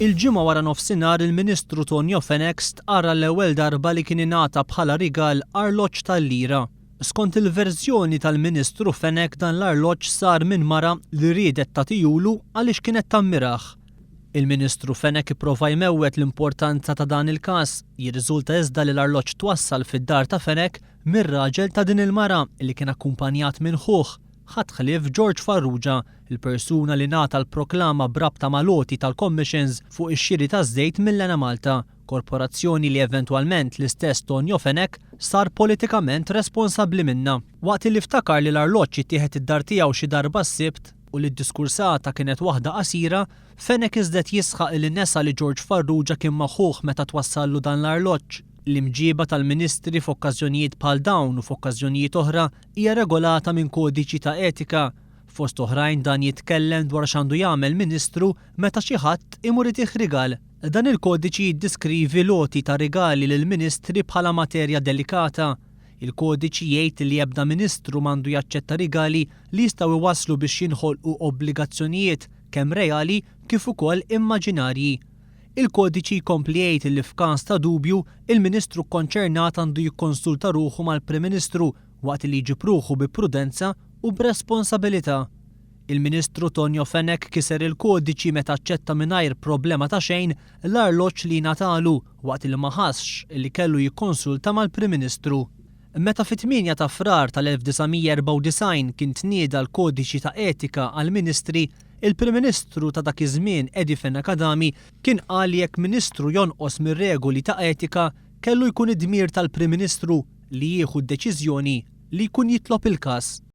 Il-Ġimgħa waranofsinhar il-Ministru Tonio Fenech stqarr għall-ewwel darba li kien ingħata bħala rigal arloġġ tal-lira. Skont il-verżjoni tal-Ministru Fenech dan l-arloġġ sar minn mara li riedet tagħtihulu għaliex kienet tammirah. Il-Ministru Fenech ipprova jmewwet l-importanza ta' dan il-każ, jirriżulta iżda li l-arloġġ twassal fid-dar ta' Fenech mir-raġel ta' din il-mara li kien akkumpanjat minn ħuh, ħadd ħlief George Farrugia, il-persuna li ngħata l-proklama b'rabta mal-għoti tal-commissions fuq ix-xiri taż-żejt mill-Enemalta. Korporazzjoni li eventwalment l-istess Tonio Fenech sar politikament responsabbli minnha. Waqt illi ftakar li l-arloġġ ittieħed id-dar tiegħu xi darba s-Sibt u li d-diskursata kienet waħda qasira, Fenech iżded jisħaq illi nesa li George Farrugia kien ma' ħuh meta twassallu dan l-arloġġ. L-imġieba tal-Ministri f'okkażjonijiet bħal dawn u f'okkażjonijiet oħra hija regolata minn kodiċi ta' etika. Fost oħrajn dan jitkellem dwar x'għandu jagħmel Ministru meta xi ħadd imur itih rigal. Dan il-kodiċi jiddiskrivi l-għoti ta' rigali lill-ministri bħala materja delikata. Il-kodiċi jgħid li ebda ministru m'għandu jaċċetta rigali li jistgħu jwasslu biex jinħolqu obbligazzjonijiet kemm reali kif ukoll immaġinarji. Il-kodiċi jkompli jgħid li f'każ ta' dubju, il-ministru kkonċernat għandu jikkonsulta ruħu mal-Prim Ministru waqt li jġib ruħu bi prudenza u b'responsabilità. Il-Ministru Tonio Fenech kiser il-kodiċi meta aċċetta mingħajr problema ta' xejn l-arloġġ li ngħatalu waqt li ma ħassx li kellu jikkonsulta mal-Prim Ministru. Meta fit-8 ta' Frar tal-1994 kien tnieda l-Kodiċi ta' Etika għall-Ministri, il-Prim Ministru ta' dak iż-żmien Eddie Fenech Adami kien qal li jekk Ministru jonqos mir-regoli ta' etika kellu jkun id-dmir tal-Prim Ministru li jieħu d-deċiżjoni li jkun jitlob il-każ.